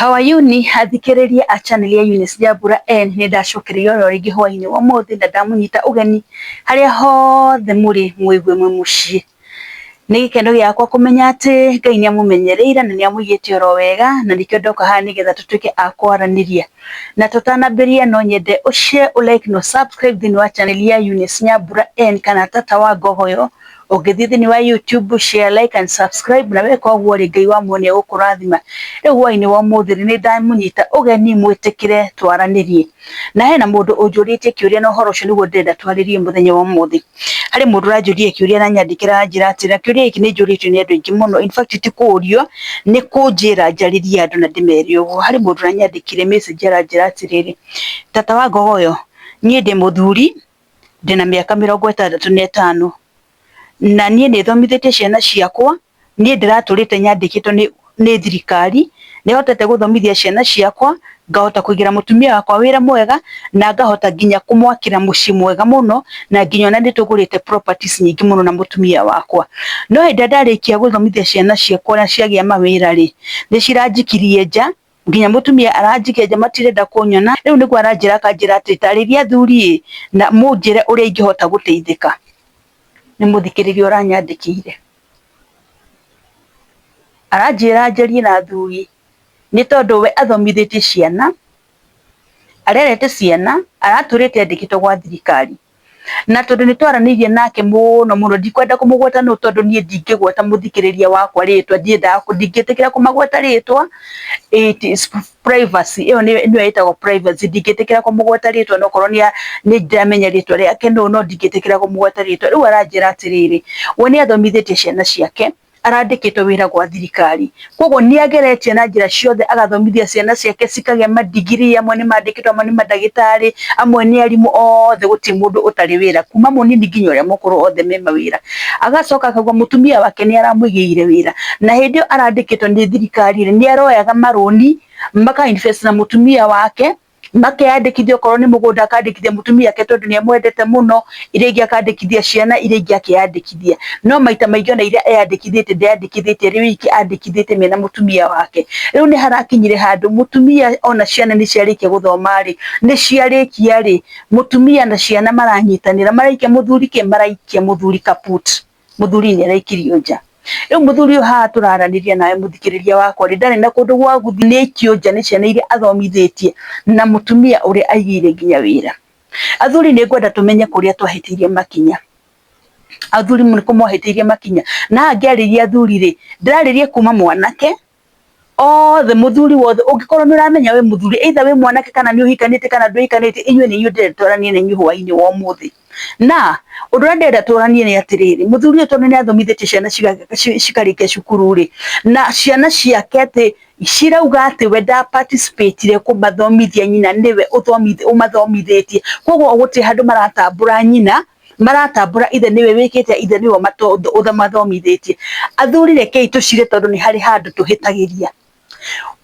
How are you ni athikĩrĩria a channel ya Eunice Nyambura N nĩ ndacokereria oro rĩngĩ hwainĩ wa ũmũthĩ na ndamũnyita ũgeni harĩa hothe mũrĩ mwĩgue mwĩ mũciĩ. Nĩ gĩkeno gĩakwa kũmenya atĩ Ngai nĩ amũmenyereire na nĩ amũigĩte oro wega na nĩkĩo ndoka haha nĩgetha tũtuĩke a kwaranĩria. Na tũtanambĩrĩria no nyende ũ share, ũ like na subscribe thĩinĩ wa channel ya Eunice Nyambura N kana Tata wa Ngogoyo. Ũngĩthiĩ thĩinĩ wa YouTube, share, like and subscribe na weka ũguo rĩ Ngai wa muoyo nĩ egũkũrathima. Rĩu hwainĩ wa ũmũthĩ rĩ nĩ ndamũnyita ũgeni mwĩtĩkĩre twaranĩrie. Na hena mũndũ ũnjũrĩtie kĩũria na ũhoro ũcio nĩguo ndĩrenda twarĩrie mũthenya wa ũmũthĩ. Harĩ mũndũ ũranjũria kĩũria na nyandĩkĩra anjĩra atĩrĩ, na kĩũria gĩkĩ nĩ njũrĩtio nĩ andũ aingĩ mũno, in fact ti kũũrio, nĩ kũnjĩra njarĩrie andũ na ndĩmere ũguo. Harĩ mũndũ ũranyandĩkĩire message aranjĩra atĩrĩrĩ, tata wa Ngogoyo, niĩ ndĩ mũthuri, ndĩna mĩaka 65, na niĩ nĩ thomithĩtie ciana ciakwa, niĩ ndĩratũrĩte nyandĩkĩtwo nĩ thirikari, nĩ hotete gũthomithia ciana ciakwa, ngahota kũigĩra mũtumia wakwa wĩra mwega, na ngahota nginya kũmwakĩra mũciĩ mwega mũno, na nginya ona nĩ tũgũrĩte properties nyingĩ mũno na mũtumia wakwa. No hĩndĩ ĩrĩa ndarĩkia gũthomithia ciana ciakwa na ciagĩa mawĩra rĩ, nĩ ciranjikirie nja, nginya mũtumia aranjikia nja matirenda kũnyona. Rĩu nĩguo aranjĩra akanjĩra atĩ tarĩria athuri ĩ, na mũnjĩre ũrĩa ingĩhota gũteithĩka. Nĩ mũthikĩrĩria ũranyandĩkĩire. Aranjĩra njarie na athuri nĩ tondũ we athomithĩtie ciana, arerete ciana, aratũrĩte andĩkĩtwo gwa thirikari. Na tondũ nĩ twaranĩirie nake mũno mũno, ndikwenda kũmũgweta nũ tondũ niĩ ndingĩgweta mũthikĩrĩria wakwa rĩtwa, ndiendaga ndingĩtĩkĩra kũmagweta rĩtwa, it is privacy, ĩyo nĩyo ĩtagwo privacy, ndingĩtĩkĩra kũmũgweta rĩtwa onokorwo nĩ ndĩramenya rĩtwa rĩake nũ, no ndingĩtĩkĩra kũmũgweta rĩtwa. Rĩu aranjĩra atĩrĩrĩ, we nĩ athomithĩtie ciana ciake, arandĩkĩtwo wĩra gwa thirikari, koguo nĩ ageretie na njĩra ciothe agathomithia ciana ciake cikagĩa madigiri, amwe nĩ mandĩkĩtwo, amwe nĩ mandagĩtarĩ, amwe nĩ arimũ, othe gũtirĩ mũndũ ũtarĩ wĩra, kuma mũnini nginya ũrĩa mũkũrũ othe me mawĩra. Agacoka akauga mũtumia wake nĩ aramũigĩire wĩra, na hĩndĩ ĩyo arandĩkĩtwo nĩ thirikari rĩ, nĩ aroyaga marũni, maka invest na mũtumia wake, makeyandĩkithia okorwo nĩ mũgũnda akandĩkithia mũtumia wake tondũ nĩ amwendete mũno, iria ingĩ akandĩkithia ciana, iria ingĩ akeyandĩkithia. No maita maingĩ ona iria eyandĩkithĩtie ndeyandĩkithĩtie arĩ wiki, andĩkithĩtie mena mũtumia wake. Rĩu nĩ harakinyire handũ mũtumia ona ciana nĩ ciarĩkia gũthoma rĩ, nĩ ciarĩkia rĩ, mũtumia na ciana maranyitanĩra, maraikia mũthuri kĩ? Maraikia mũthuri kaput. Mũthuri nĩ araikirio nja. Rĩu mũthuri ũyũ haha tũraranĩria nawe mũthikĩrĩria wakwa rĩ, ndarĩ na kũndũ gwa gũthiĩ, nĩ aikio nja nĩ ciana iria athomithĩtie na mũtumia ũrĩa aigĩire nginya wĩra. Athuri nĩ ngwenda tũmenye kũrĩa twahĩtĩirie makinya. Athuri nĩ kũ mwahĩtĩirie makinya. Na haha ngĩarĩria athuri rĩ, ndĩrarĩria kuma mwanake, othe mũthuri wothe ũngĩkorwo nĩ ũramenya wĩ mũthuri, either wĩ mwanake kana nĩ ũhikanĩtie kana ndũhikanĩtie, inyuĩ nĩ inyuĩ ndĩrenda twaranie na inyuĩ hwainĩ wa ũmũthĩ. Na ũndũ ũrĩa ndĩrenda twaranie nĩ atĩrĩrĩ, mũthuri ũyũ tondũ nĩ athomithĩtie ciana cikarĩkia cukuru rĩ, na ciana ciake atĩ cirauga atĩ we nda participate kũmathomithia, nyina nĩwe ũmathomithĩtie, koguo gũtirĩ handũ maratambũra nyina, maratambũra ithe nĩwe wĩkĩte, ithe nĩwe ũmathomithĩtie. Athuri rekei tũcire tondũ nĩ harĩ handũ tũhĩtagĩria.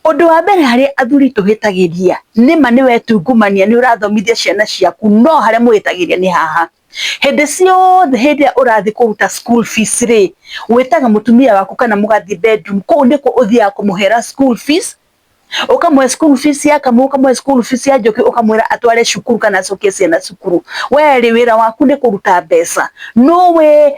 Ũndũ wa mbere harĩa athuri tũhĩtagĩria, nĩma nĩ wetungumania nĩ ũrathomithia ciana ciaku, no harĩa mũhĩtagĩria nĩ haha. Hĩndĩ ciothe hĩndĩ ĩrĩa ũrathiĩ kũruta school fees rĩ, wĩtaga mũtumia waku kana mũgathiĩ bedroom, kũu nĩkuo ũthiaga kũmũhera school fees, ũkamũhe school fees ya Kamau, ũkamũhe school fees ya Njoki, ũkamwĩra atware cukuru kana acokie ciana cukuru. We rĩ wĩra waku nĩ kũruta mbeca, no we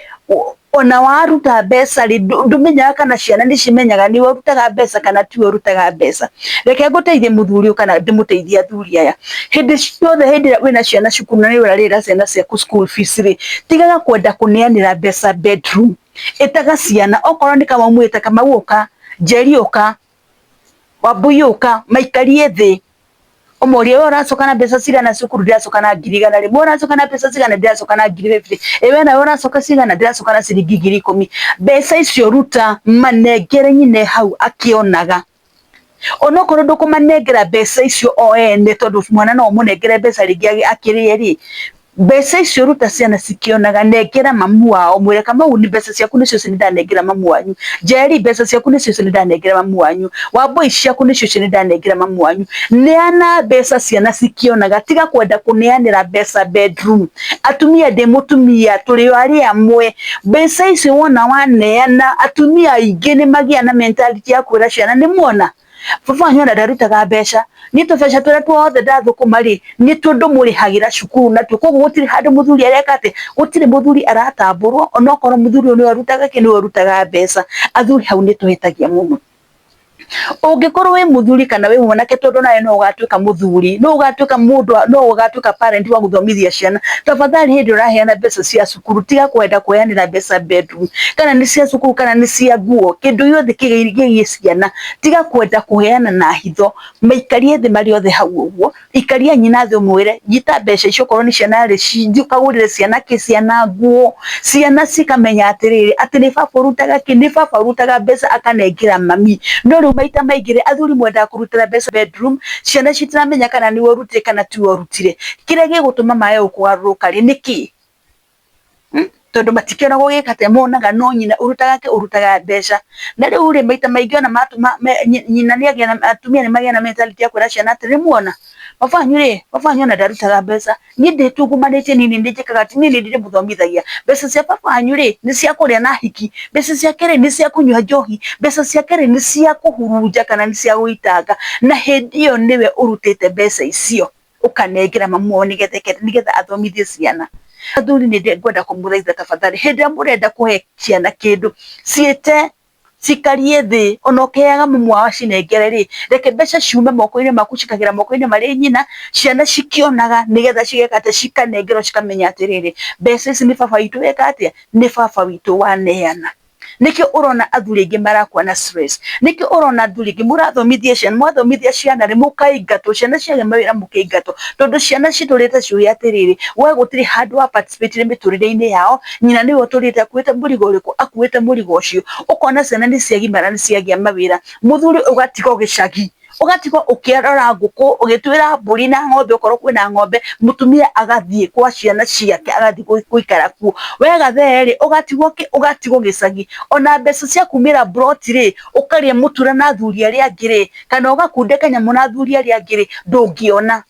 ona waruta mbeca rĩ, ndũmenyaga kana ciana nĩ cimenyaga nĩwe ũrutaga mbeca kana tiwe ũrutaga mbeca. Reke ngũteithie mũthuri ũyũ kana ndĩmũteithie athuri aya. Hĩndĩ ciothe hĩndĩ ĩrĩa wĩna ciana cukuru na nĩ ũrarĩhĩra ciana ciaku school fees rĩ, tigaga kwenda kũneanĩra mbeca bedroom. Ĩtaga ciana, okorwo nĩ Kamau mwĩte Kamau ũka, Njeri ũka, Wambui ũka, maikarie thĩ, ũmorie we ũracoka na mbeca cigana cukuru, ndĩracoka na 100,000, ũracoka na mbeca cigana, ndĩracoka na 50,000, ĩ we nawe ũracoka cigana, ndĩracoka na ciringi 10,000. Mbeca icio ruta manengere nyina hau akĩonaga. Onokorwo ndũkũmanengera mbeca icio o ene tondũ mwana no ũmũnengere mbeca rĩngĩ akĩrĩe rĩ, mbeca icio ruta ciana cikĩonaga, nengera mamu wao, mwĩre Kamau nĩ mbeca ciaku nĩcio ici nĩndanengera mamu wanyu, Njeri mbeca ciaku nĩcio ici nĩndanengera mamu wanyu, Wambui ciaku nĩcio ici nĩndanengera mamu wanyu. Neana mbeca ciana cikĩonaga, tiga kwenda kũneanĩra mbeca bedroom. Atumia ndĩ mũtumia tũrĩ o arĩa amwe, mbeca icio wona waneana, atumia aingĩ nĩ magĩa na mentality ya kwĩra ciana nĩ muona. Baba wanyu ona ndarutaga mbeca, niĩ tũbeca tũrĩa tuothe ndathũkũma rĩ, nĩtuo ndĩmũrĩhagĩra cukuru natuo, koguo gũtirĩ handũ mũthuri areka atĩ, gũtirĩ mũthuri aratambũrwo, onokorwo mũthuri ũyũ nĩwe ũrutaga kĩ, nĩwe ũrutaga mbeca. Athuri hau nĩ tũhĩtagia mũno. Ũngĩkorwo wĩ mũthuri kana wĩ mwanake tondũ nawe no ũgatuĩka mũthuri, no ũgatuĩka mũndũ, no ũgatuĩka parent wa gũthomithia ciana, tafadhali hĩndĩ ũraheana mbeca cia cukuru tiga kwenda kũheanĩra mbeca bedroom, kana nĩ cia cukuru kana nĩ cia nguo, kĩndũ gĩothe kĩgiĩ ciana, tiga kwenda kũheana na hitho, maikarie thĩ marĩ othe hau ũguo. Ikaria nyina thĩ ũmwĩre nyita mbeca icio okorwo nĩ ciana rĩ thiĩ ũkagũrĩre ciana kĩ, ciana nguo, ciana cikamenya atĩrĩrĩ atĩ nĩ baba ũrutaga kĩ, nĩ baba ũrutaga mbeca akanengera mami. No rĩu maita maingĩ rĩ, athuri mwendaga kũrutĩra mbeca bedroom, ciana citiramenya kana nĩwe ũrutire kana tiwe ũrutire. Kĩrĩa gĩgũtũma mae kũgarũrũka rĩ nĩ kĩ? Tondu matikĩona gũgĩka atĩa, monaga no nyina ũrutaga kĩ, ũrutaga mbeca. Na rĩu rĩ, maita maingĩ ona matũma nyina nĩ agĩa na, atumia nĩ magĩa na mentality ya kwĩra ciana atĩrĩ, nĩmuona baba wanyu rĩ, baba wanyu ona ndarutaga mbeca, niĩ ndĩtungumanĩtie, niĩ nĩ njĩkaga atĩ, niĩ nĩ ndĩmũthomithagia. Mbeca cia baba wanyu rĩ, nĩ cia kũrĩa na hiki, mbeca ciake rĩ, nĩ cia kũnyua njohi, mbeca ciake rĩ, nĩ cia kũhurunja kana nĩ cia gũitanga. Na hĩndĩ ĩyo nĩwe ũrutĩte mbeca icio ũkanengera mamu wao nĩgetha athomithie ciana. Athuri nĩ ngwenda kũmũthaitha tafadhali, hĩndĩ ĩrĩa mũrenda kũhe ciana kĩndũ, ciĩte cikarie thĩ, ona ũkĩheaga mamu wao acinengere rĩ, reke mbeca ciume moko-inĩ maku cikagera moko-inĩ marĩ nyina, ciana cikĩonaga nĩgetha cigeka atĩa, cikanengerwo cikamenya atĩrĩrĩ, mbeca ici nĩ baba witũ weka atĩa, nĩ baba witũ waneana. Nikio urona athuri aingĩ marakua na stress, nikio urona athuri aingĩ mũrathomithia ciana, mwathomithia ciana rĩ, mũkaingatwo, ciana ciagĩa mawĩra mũkaingatwo, tondũ ciana citũrĩte ciũĩ atĩrĩrĩ, we gũtirĩ handũ wa participate mĩtũrĩre-inĩ yao, nyina nĩwe ũtũrĩte akuĩte mũrigo ũrĩkũ, akuĩte mũrigo ũcio. Ũkona ciana nĩ ciagimara nĩ ciagĩa mawĩra, mũthuri ũgatigwo gĩcagi, ũgatigwo ũkĩrora ngũkũ, ũgĩtuĩra mbũri na ng'ombe okorwo kwĩna ng'ombe, mũtumia agathiĩ kwa ciana ciake, agathiĩ gũikara kuo. We gathee rĩ, ũgatigwo kĩ, ũgatigwo gĩcagi. Ona mbeca cia kumĩra mburoti rĩ, ũkarĩa mũtura na athuri arĩa angĩ rĩ, kana ũgakunda kanyamũ na athuri arĩa angĩ rĩ, ndũngĩona.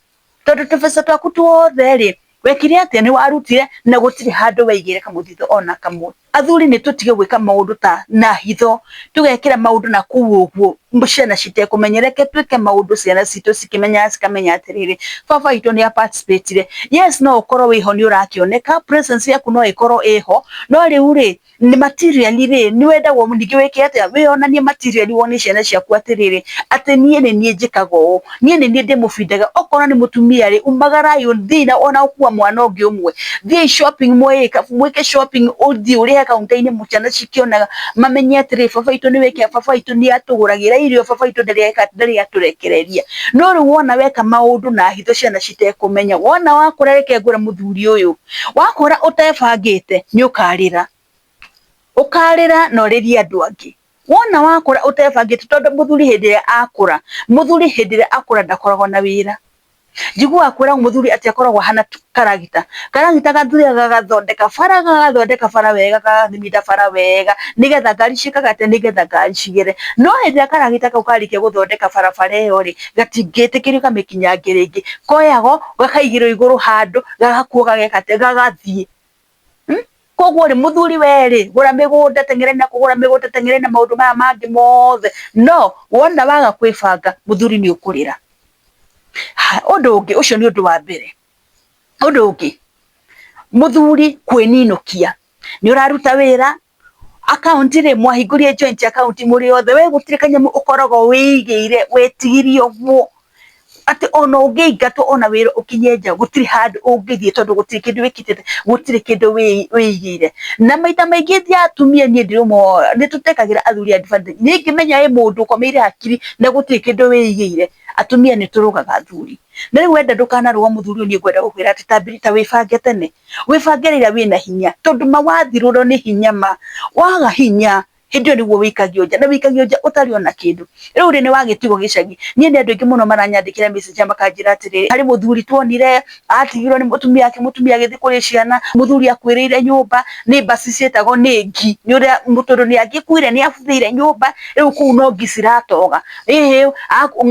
Tondũ tũbeca twaku tuothe rĩ, wekire atĩa, nĩ warutire na gũtirĩ handũ waigire kamũthithũ ona kamwe. Athuri nĩ tũtige gwĩka maũndũ ta na hitho, tũgekĩra maũndũ na kũu ũguo ciana citekũmenya. Reke twĩke maũndũ ciana citũ cikĩmenyaga, cikamenya atĩrĩrĩ, baba witũ nĩ a participate. Yes, no ũkorwo wĩho nĩ ũrakĩoneka, presence yaku no ĩkorwo ĩho, no rĩu rĩ, nĩ materially rĩ, nĩ wendagwo ningĩ wĩke atĩa, wĩyonanie materially wonie ciana ciaku atĩrĩrĩ, atĩ niĩ nĩ niĩ njĩkaga ũũ, niĩ nĩ niĩ ndĩmũbindaga. Okorwo nĩ mũtumia rĩ, umagarai ũthiĩ na ona ũkua mwana ũngĩ ũmwe, thiĩi shopping, mwĩke shopping, ũthiĩ ũrĩhe kaunta-inĩ ciana cikĩonaga, mamenye atĩrĩ, baba witũ nĩ wĩke, baba witũ nĩ atũgũragĩra irio, baba witũ ndarĩ atũrekereria. No rĩu wona weka maũndũ na hitho ciana citekũmenya, wona wakũra, reke ngwĩre mũthuri ũyũ, wakũra ũtebangĩte nĩ ũkarĩra, ũkarĩra na ũrĩrie andũ angĩ. Wona wakũra ũtebangĩte, tondũ mũthuri hĩndĩ ĩrĩa akũra, mũthuri hĩndĩ ĩrĩa akũra ndakoragwo na wĩra. Njiguaga kwĩra mũthuri atĩ akoragwo ahana karagita, karagita gathiaga gagathondeka bara, gagathondeka bara wega, gagathimita bara wega, nĩgetha ngari ciĩkaga atĩa, nĩgetha ngari cigere. No hĩndĩ ĩrĩa karagita kau karĩkia gũthondeka barabara ĩyo rĩ, gatingĩtĩkĩrio kamĩkinyange rĩngĩ, koyagwo gakaigĩrwo igũrũ handũ, gagakuo gageka atĩa, gagathiĩ. Koguo rĩ, mũthuri we rĩ, gũra mĩgũnda, teng'era na kũgũra mĩgũnda, teng'era na maũndũ maya mangĩ mothe, no wona waga kwĩbanga, mũthuri nĩ ũkũrĩra. Ũndũ ũngĩ, ũcio nĩ ũndũ wa mbere. Ũndũ ũngĩ, mũthuri kwĩninũkia, nĩ ũraruta wĩra, akaunti rĩ, mwahingũrire joint account mũrĩ othe, we gũtirĩ kanyamũ ũkoragwo wĩigĩire, wĩtigirie ũguo, atĩ ona ũngĩingatwo ona wĩra ũkinye nja, gũtirĩ handũ ũngĩthiĩ tondũ gũtirĩ kĩndũ wĩkĩte, gũtirĩ kĩndũ wĩigĩire. Na maita maingĩ ithuĩ atumia niĩ ndĩ ũmwe nĩ tũtekagĩra athuri advantage. Niĩ ngĩmenya ĩ mũndũ ũkomeire hakiri na gũtirĩ kĩndũ wĩigĩire, atumia nĩ tũrũgaga athuri. Na rĩu wenda ndũkanarũga mũthuri ũyũ, niĩ ngwenda gũkwĩra atĩ ta wĩbange tene, wĩbange rĩrĩa wĩna hinya, tondũ ma wathirũrwo nĩ hinya, ma waga hinya hĩndĩ ĩyo nĩguo wĩikagio nja, na wĩikagio nja ũtarĩ ona kĩndũ. Rĩu rĩ, nĩ wagĩtigwo gĩcagi. Niĩ nĩ andũ aingĩ mũno maranyandĩkĩra message makanjĩra atĩrĩrĩ, harĩ mũthuri tuonire atigirwo nĩ mũtumia wake, mũtumia agĩthiĩ kũrĩ ciana, mũthuri akuĩrĩire nyũmba nĩ mbasi ciĩtagwo nĩ ngi, nĩ ũrĩa tondũ nĩ angĩkuire nĩ abuthĩire nyũmba, rĩu kũu no ngi ciratoga. Ĩhĩ,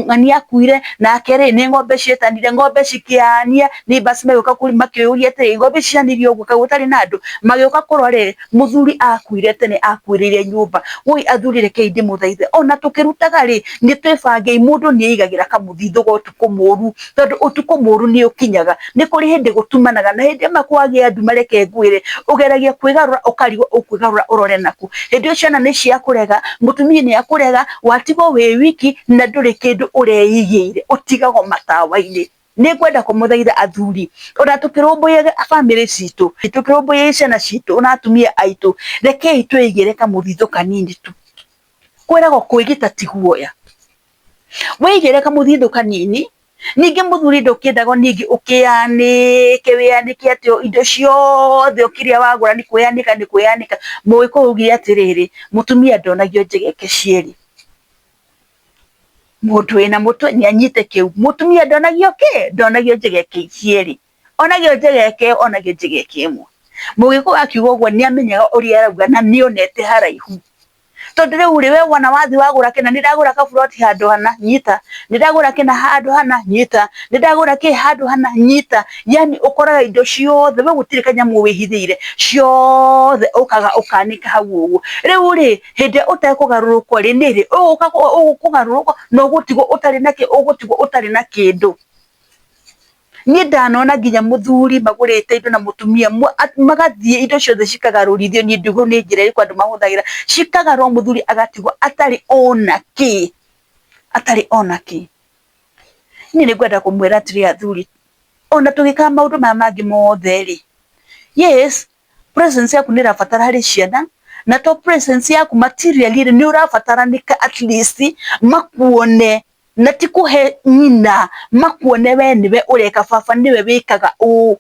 ng'ania akuire nake rĩ, nĩ ng'ombe cietanire, ng'ombe cikĩania, nĩ mbasi magĩũka makĩũria atĩrĩ, ng'ombe cianirie ũguo kaĩ gũtarĩ na andũ? Magĩũka kũrora rĩ, mũthuri akuire tene, akuĩrĩire nyũmba. nyũmba. Woi athuri, rekei ndĩmũthaithe, ona tũkĩrutaga rĩ, nĩ twĩbangei. Mũndũ nĩ eigagĩra kamũthithũ ga ũtukũ mũru, tondũ ũtukũ mũru nĩ ũkinyaga. Nĩ kũrĩ hĩndĩ gũtumanaga, na hĩndĩ ĩmwe kwagĩa nduma, reke ngwĩre, ũgeragia kwĩgarũra ũkarigwo ũkwĩgarũra ũrore nakũ. Hĩndĩ ĩyo ciana nĩ ciakũrega, mũtumia nĩ akũrega, watigwo wĩ wiki na ndũrĩ kĩndũ ũreigĩire, ũtigagwo matawa-inĩ. Nĩ ngwenda kũmũthaitha athuri, ona tũkĩrũmbũyagia bamĩrĩ citũ, tũkĩrũmbũyagia ciana citũ na atumia aitũ, rekei twĩigĩre kamũthithũ kanini tu. Kwĩragwo kwĩgita ti guoya. Wĩigĩre kamũthithũ kanini. Ningĩ mũthuri ndũkĩendagwo ningĩ ũkĩanĩke, wĩanĩke atĩ indo ciothe kĩrĩa wagũra nĩ kwĩanĩka, nĩ kwĩanĩka. Mũgĩkũyũ augire atĩrĩrĩ, mũtumia ndonagio njegeke cierĩ. Mũndũ wĩna mũtwe nĩ anyite kĩu. Mũtumia ndonagio kĩ? Ndonagio njegeke cierĩ. Onagio njegeke, onagio njegeke ĩmwe. Mũgĩkũyũ akiuga ũguo nĩ amenyaga ũrĩa arauga na nĩ onete haraihu. Tondũ rĩu rĩ, we wona wathiĩ wagũra kĩna, nĩ ndagũra kaburoti handũ hana, nyita. Nĩ ndagũra kĩna handũ hana, nyita. Nĩ ndagũra kĩ handũ hana, nyita. Yani ũkoraga indo ciothe, we gũtirĩ kanyamũ wĩhithĩire, ciothe ũkaga ũkanĩka hau ũguo. Rĩu rĩ, hĩndĩ ĩrĩa ũtekũgarũrũka rĩ, nĩ rĩ ũgũka kũgarũrũka na ũgũtigwo ũtarĩ na kĩ, ũgũtigwo ũtarĩ na kĩndũ. Niĩ ndanona nginya mũthuri magũrĩte indo na mũtumia, magathiĩ indo ciothe cikagarũrithio, niĩ ndiũĩ nĩ njĩra ĩrĩkũ andũ mahũthagĩra, cikagarũrwo mũthuri agatigwo atarĩ ona kĩ, atarĩ ona kĩ. Niĩ nĩ ngwenda kũmwĩra atĩrĩ athuri, ona tũgĩkaga maũndũ maya mangĩ mothe rĩ, yes, presence yaku nĩ ĩrabatara harĩ ciana, na to presence yaku materially rĩ, nĩ ũrabataranĩka at least makuone, na ti kũhe nyina, makuone we nĩwe ũreka, baba nĩwe wĩkaga ũũ.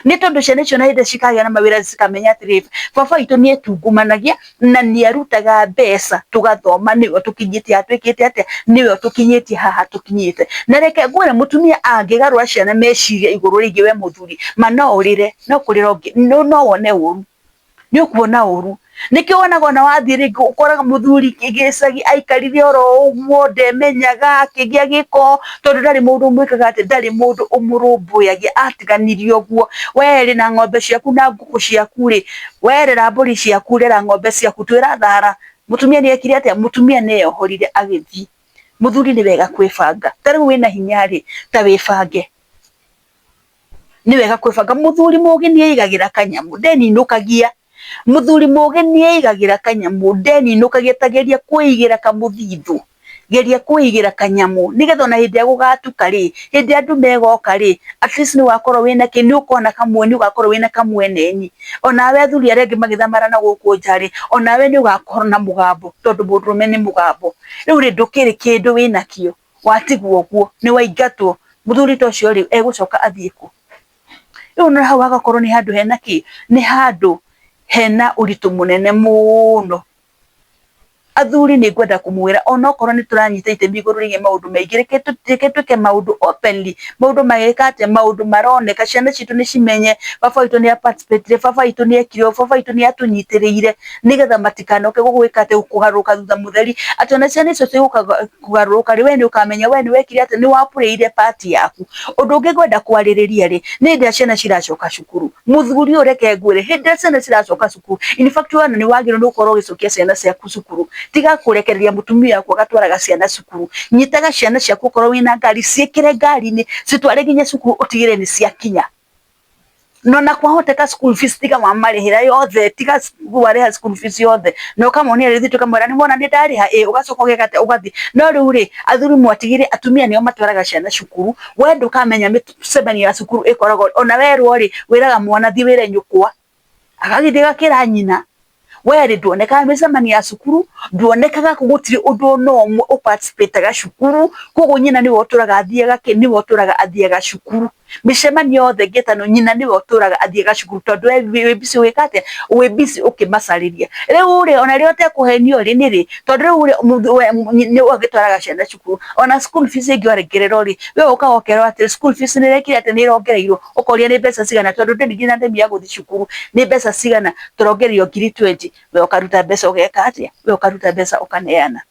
Nĩ tondũ ciana icio na hĩndĩ cikagĩa na mawĩra cikamenya atĩrĩrĩ, baba witũ nĩ etungumanagia na nĩ arutaga mbeca tũgathoma, nĩwe ũtũkinyĩtie haha twĩkĩte atĩa, nĩwe ũtũkinyĩtie haha tũkinyĩte. Na reke ngwĩre, mũtumia angĩgarũra ciana meciria igũrũ rĩgiĩ we mũthuri, ma no ũrĩre, no kũrĩra, no wone ũru, nĩ ũkuona ũru. Nĩkĩo wonaga ona wathiĩ rĩngĩ ũkoraga mũthuri gĩcagi aikarire oro ũguo, ndemenyaga, akĩgĩa gĩko, tondũ ndarĩ mũndũ ũmwĩkaga atĩ, ndarĩ mũndũ ũmũrũmbũyagia, atiganirio ũguo. We rĩ na ng'ombe ciaku na ngũkũ ciaku rĩ, we rera mbũri ciaku, rera ng'ombe ciaku, twĩra thara. Mũtumia nĩ ekire atĩa? Mũtumia nĩ eyohorire agĩthiĩ. Mũthuri nĩ wega kwĩbanga. Ta rĩu wĩna hinya rĩ, ta wĩbange. Nĩ wega kwĩbanga. Mũthuri mũgĩ nĩ eigagĩra kanyamũ, ndeninũkagia. Mũthuri mũgĩ nĩ eigagĩra kanyamũ, ndeninũkagia. Ta geria kwĩigĩra kamũthithũ, geria kwĩigĩra kanyamũ, nĩgetha ona hĩndĩ ĩrĩa gũgatuka rĩ, hĩndĩ ĩrĩa andũ megoka rĩ, at least nĩ ũgakorwo wĩna kĩ, nĩ ũkona kamwe, nĩ ũgakorwo wĩna kamweneni. Onawe athuri arĩa angĩ magĩthamara na gũkũ nja rĩ, onawe nĩ ũgakorwo na mũgambo, tondũ mũndũrũme nĩ mũgambo. Rĩu rĩ, ndũkĩrĩ kĩndũ wĩnakĩo, watigwo ũguo, nĩ waingatwo. Mũthuri ta ũcio rĩ, egũcoka athiĩ kũ? Rĩu ona hau hagakorwo nĩ handũ hena kĩ, nĩ handũ hena ũritũ mũnene mũno. Athuri nĩ ngwenda kũmwĩra, onokorwo nĩ tũranyita itemi igũrũ rĩgiĩ maũndũ maingĩ, reke twĩke maũndũ openly, maũndũ magĩka atĩa, maũndũ maroneka, ciana citũ nĩ cimenye baba witũ nĩ a-participate, baba witũ nĩ ekire ũũ, baba witũ nĩ atũnyitĩrĩire, nĩgetha matikanoke gũgwĩka atĩ, kũgarũrũka thutha mũtheri, atĩ ona ciana icio cigũka kũgarũrũka rĩ, we nĩ ũkamenya we nĩ wekire atĩa, nĩ wa-play-ire part yaku. Ũndũ ũngĩ ngwenda kwarĩrĩria rĩ, nĩ hĩndĩ ĩrĩa ciana ciracoka cukuru. Mũthuri ũyũ reke ngwĩre, hĩndĩ ĩrĩa ciana ciracoka cukuru, in fact ona nĩ wagĩrĩirwo nĩ gũkorwo ũgĩcokia ciana ciaku cukuru. Tiga kũrekereria mũtumia waku agatwaraga ciana cukuru. Nyitaga ciana ciaku okorwo wĩna ngari, ciĩkĩre ngari-inĩ, citware nginya cukuru ũtigĩrĩre nĩ ciakinya. No na kwahoteka school fees tiga wamarĩhĩra yothe, tiga warĩha school fees yothe, na ũkamonia rĩthiti ũkamwĩra nĩ wona nĩ ndarĩha, ĩ, ũgacoka ũgeka atĩa, ũgathiĩ. No rĩu rĩ, athuri mwatigire atumia nĩo matwaraga ciana cukuru, we ndũkamenya mĩcemanio ya cukuru ĩkoragwo, ona werwo rĩ, wĩraga mwana thiĩ wĩre nyũkwa, agagĩthiĩ agakĩra nyina. We rĩ, nduonekaga mĩcemanio ya cukuru, nduonekaga gũtirĩ ũndũ ona ũmwe ũ-participate-aga cukuru, koguo nyina nĩwe ũtũraga athiaga kĩ, nĩwe ũtũraga athiaga cukuru. Mĩcemanio yothe ĩngĩtanwo nyina nĩwe ũtũraga athiaga cukuru, tondũ we wĩ busy ũgĩka atĩa, wĩ busy ũkĩmacarĩria. Rĩu rĩ, ona rĩrĩa ũtekũhenio rĩ, nĩ rĩ, tondũ rĩu rĩ, nĩwe ũgĩtwaraga ciana cukuru, ona school fees ĩngĩongererwo rĩ, we ũkaga ũkerwo atĩ school fees nĩ ĩrekire atĩa, nĩ ĩrongereirwo, ũkoria nĩ mbeca cigana, tondũ ndũrĩ nginya time ya gũthiĩ cukuru, nĩ mbeca cigana, tũrongereirwo ngiri 20, we ũkaruta mbeca ũgeka atĩa, we ũkaruta mbeca ũkaneana.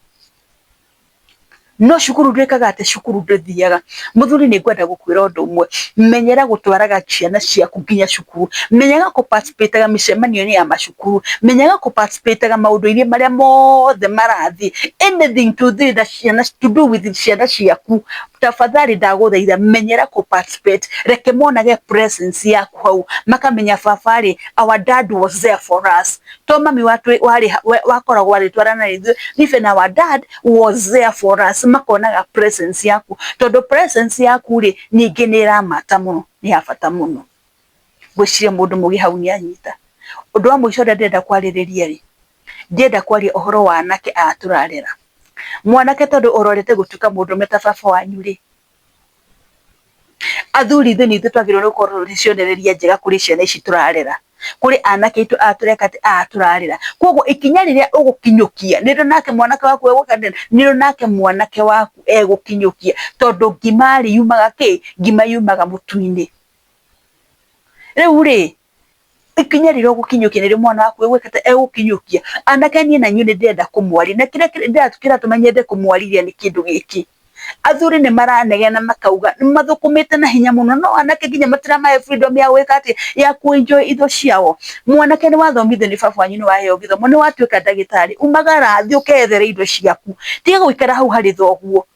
No cukuru ndwĩkaga atĩ cukuru ndũthiaga. Mũthuri nĩ ngwenda gũkwĩra ũndũ ũmwe, menyera gũtwaraga ciana ciaku nginya cukuru, menyaga kũ participate mĩcemanio-inĩ ya macukuru, menyaga kũ participate maũndũ-inĩ marĩa mothe marathiĩ, anything to do na ciana, to do with ciana ciaku, tafadhali ndagũthaitha menyera kũ participate, reke monage presence yaku hau, makamenya baba rĩ, our dad was there for us. To mami warĩ wakoragwo agĩtwarana na ithuĩ, even our dad was there for us, makonaga presence yaku, tondũ presence yaku rĩ, ningĩ nĩ ĩramata mũno, nĩ ya bata mũno. Ngwĩciria mũndũ mũgĩ hau nĩ anyita. Ũndũ wa mũico ũrĩa ndĩrenda kwarĩrĩria rĩ, ndĩrenda kwaria ũhoro wa anake aya tũrarera. Mwanake tondũ ũrorete gũtuĩka mũndũrũme ta baba wanyu rĩ, athuri ithuĩ nĩ ithuĩ twagĩrĩirwo nĩ gũkorwo tũrĩ cionereria njega kũrĩ ciana ici tũrarera, kũrĩ anake aitũ aya tũreka atĩ aya tũrarera. Koguo ikinya rĩrĩa ũgũkinyũkia nĩrĩo nake mwanake waku egwĩka atĩa, nĩrĩo nake mwanake waku egũkinyũkia, tondũ ngima rĩ yumaga kĩ? Ngima yumaga mũtu-inĩ. Rĩu rĩ, ikinya rĩrĩa ũgũkinyũkia nĩrĩo mwana waku egwĩka atĩa, egũkinyũkia. Anake niĩ na inyuĩ nĩ ndĩrenda kũmwaria, na kĩrĩa kĩratũma nyende kũmwarĩria nĩ kĩndũ gĩkĩ. Athuri nĩ maranegena makauga nĩ mathũkũmĩte na hinya mũno, no anake nginya matiramahe freedom ya gwĩka atĩa, ya kũ enjoy indo ciao. Mwanake nĩ wathomithio nĩ baba wanyu, nĩ waheo gĩthomo, nĩ watuĩka ndagĩtarĩ, umagara thiĩ ũkeyethere indo ciaku, tiga gũikara hau harĩ thoguo,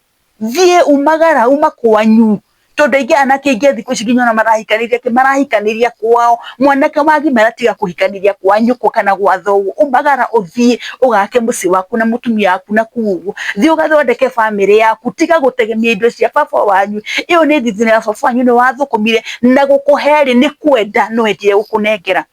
thiĩ umagara, uma kwanyu, tondũ aingĩ anake aingĩ a thikũ ici nginya ona marahikanĩria kĩ, marahikanĩria kwao. Mwanake wagimara tiga kũhikanĩria kwa nyũkwa kana gwa thoguo, umagara ũthiĩ ũgake mũciĩ waku na mũtumia waku na kũu ũguo, thiĩ ũgathondeke bamĩrĩ yaku, tiga gũtegemea indo cia baba wanyu. Ĩyo nĩ thithino ya baba wanyu, nĩ wathũkũmire na gũkũhe rĩ, nĩ kwenda no endire gũkũnengera,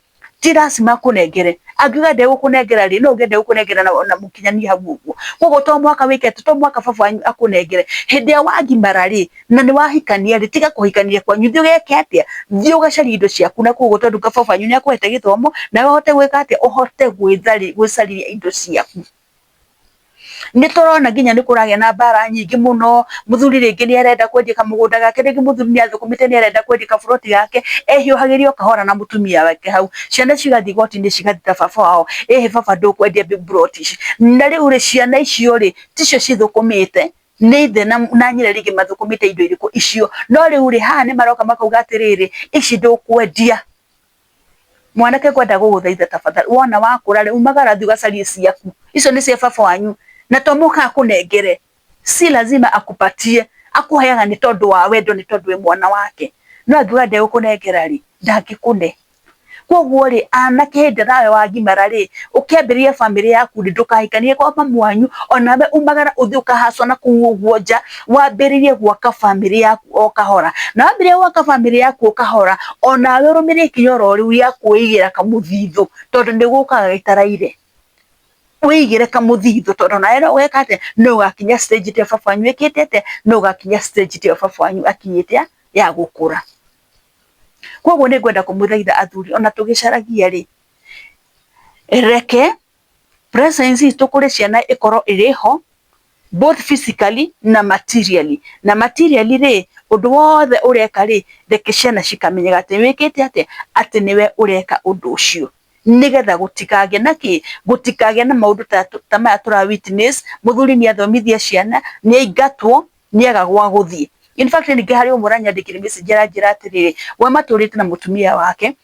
ti lazima akũnengere. Angiuga ndegũkũnengera rĩ, no uge ndegũkũnengera na mũkinyanie hau ũguo. Koguo to mũhaka wĩke atĩ, to mũhaka baba wanyu akũnengere. Hĩndĩ ĩrĩa wagimara rĩ, na nĩ wahikania rĩ, tiga kũhikania kwanyu, thiĩ ũgeke atĩa, thiĩ ũgacarie indo ciaku na kũu ũguo, tondũ baba wanyu nĩ akũhete gĩthomo, nawe ũhote gwĩka atĩa, ũhote gwĩcarĩria indo ciaku. Nĩ tũrona nginya nĩ kũragĩa na mbara nyingĩ mũno, mũthuri rĩngĩ nĩ arenda kwendia kamũgũnda gake, rĩngĩ mũthuri nĩ athũkũmĩte nĩ arenda kwendia kaburoti gake, ehiũhagĩria o kahora na mũtumia wake hau. Ciana cigathiĩ igoti-inĩ cigathita baba wao, ĩhĩ baba ndũkwendia buroti ici. Na rĩu rĩ, ciana icio rĩ, ticio cithũkũmĩte, nĩ ithe na nyina rĩngĩ mathũkũmĩte indo irĩkũ icio. No rĩu rĩ, haha nĩ maroka makauga atĩrĩrĩ, ici ndũkwendia. Mwanake ngwenda gũgũthaitha tafadhali, wona wakũra rĩ, umagara thiĩ ũgacarie ciaku, icio nĩ cia baba wanyu, na to mũhaka akũnengere, si lazima akupatie, akũheaga nĩ tondũ wa wendo, nĩ tondũ wĩ mwana wake, no angiuga ndegũkũnengera rĩ, ndangĩkũne. Koguo rĩ, anake hĩndĩ ĩrĩa nawe wagimara rĩ, ũkĩambĩrĩria bamĩrĩ yaku rĩ, ndũkahikanie kwa mamu wanyu, onawe umagara ũthiĩ ũkahacwo na kũu ũguo nja, wambĩrĩrie gwaka bamĩrĩ yaku o kahora. Na wambĩrĩria gwaka bamĩrĩ yaku o kahora, onawe ũrũmĩrĩre ikinya oro rĩu rĩa kwĩigĩra kamũthithũ, tondũ nĩ gũkaga gĩtaraire. Wĩigĩre kamũthithũ tondũ onawe no ũgeka atĩa, no ũgakinya stage ta ĩyo baba wanyu ekĩte atĩa, no ũgakinya stage ta ĩyo baba wanyu akinyĩte ya gũkũra. Koguo nĩ ngwenda kũmũthaitha athuri ona tũgĩcaragia rĩ, reke presence itũ kũrĩ ciana ĩkorwo ĩrĩ ho, both physically na materially. Na materially rĩ, ũndũ wothe ũreka rĩ, reke ciana cikamenyaga atĩ wĩkĩte atĩa, atĩ nĩwe ũreka ũndũ ũcio. Nĩgetha gũtikagĩe na kĩ, gũtikagĩe na maũndũ ta maya tũra witness, mũthuri nĩ athomithia ciana, nĩ aingatwo, nĩ aga gwa gũthiĩ. In fact ningĩ harĩ ũmwe ũranyandĩkĩire message aranjĩra atĩrĩrĩ, we matũrĩte na mũtumia wake,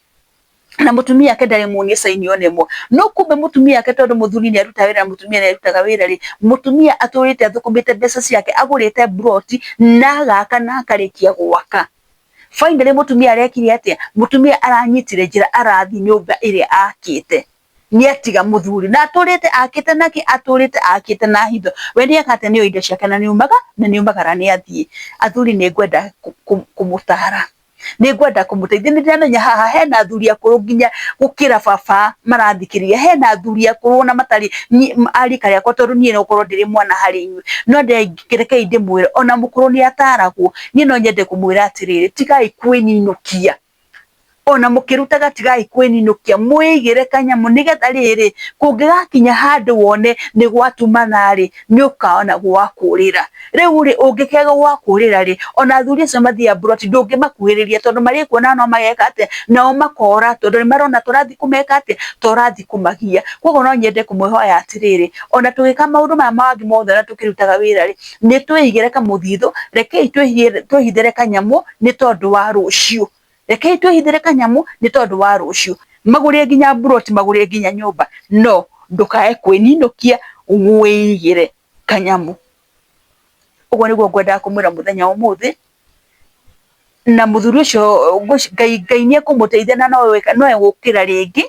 na mũtumia wake ndarĩ muonie sign ona ĩmwe. No kumbe mũtumia wake tondũ mũthuri nĩ arutaga wĩra na mũtumia nĩ arutaga wĩra rĩ, mũtumia atũrĩte athũkũmĩte mbeca ciake, agũrĩte mburoti na agaka na akarĩkia gwaka. Finally mũtumia arekire atĩa? Mũtumia aranyitire njĩra arathiĩ nyũmba ĩrĩa akĩte. Nĩ atiga mũthuri na atũrĩte akĩte nake atũrĩte akĩte na hitho. We nĩ eka atĩa? Nĩ oĩ indo ciake na nĩ umagara nĩ athiĩ. Athuri nĩ ngwenda kũmũtara, nĩ ngwenda kũmũteithia. Nĩ ndĩramenya haha hena athuri akũrũ nginya gũkĩra baba marathikĩrĩria, hena athuri akũrũ ona matarĩ a rika rĩakwa tondũ niĩ no ngorwo ndĩrĩ mwana harĩ inyuĩ. No rekei ndĩmwĩre ona mũkũrũ nĩ ataragwo. Niĩ no nyende kũmwĩra atĩrĩrĩ, tigai kwĩninũkia. Ona mũkĩrutaga tigai kwĩninũkia, mwĩigĩre kanyamũ nĩgetha rĩrĩ, kũngĩgakinya handũ wone nĩ gwatumana rĩ, nĩ ũkaona gwa kũrĩra. Rĩu rĩ, ũngĩkĩaga gwa kũrĩra rĩ, ona athuri acio mathiaga mburoti ndũngĩmakuhĩrĩria tondũ marĩkuona no mageka atĩa, nao makora tondũ nĩ marona tũrathiĩ kũmeka atĩa, tũrathiĩ kũmagia. Koguo no nyende kũmwĩhoya atĩrĩrĩ, ona tũgĩka maũndũ maya mangĩ mothe na tũkĩrutaga wĩra rĩ, nĩ twĩigĩre kamũthithũ, rekei twĩhithĩre kanyamũ nĩ tondũ wa rũciũ. Rekei twĩhithĩre kanyamũ nĩ tondũ wa rũciũ. Magũrĩre nginya mburoti, magũrĩre nginya nyũmba, no ndũkae kwĩninũkia wĩigĩre kanyamũ. Ũguo nĩguo ngwendaga kũmwĩra mũthenya wa ũmũthĩ, na mũthuri ũcio Ngai Ngai nĩ ekũmũteithia na no egũkĩra rĩngĩ,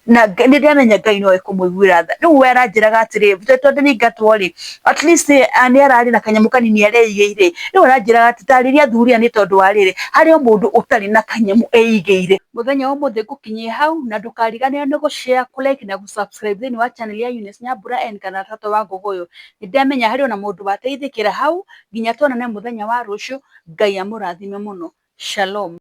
na nĩ ndĩramenya Ngai no ekũmũiguĩra tha. Rĩu we aranjĩraga atĩrĩ, tondũ nĩ aingatwo rĩ, at least nĩ ararĩ na kanyamũ kanini areigĩire. Rĩu aranjĩraga atĩ tarĩria athuri aya nĩ tondũ wa rĩrĩ, harĩ o mũndũ ũtarĩ na kanyamũ eigĩire. Mũthenya wa ũmũthĩ ngũkinyie hau, na ndũkariganĩrwo nĩ gũ share, kũ like na gũ subscribe thĩinĩ wa channel ya Eunice Nyambura and kana Tata wa Ngũgũyũ. Nĩ ndamenya harĩ ona mũndũ wateithĩkĩra hau, nginya tuonane mũthenya wa rũciũ, Ngai amũrathime mũno. Shalom.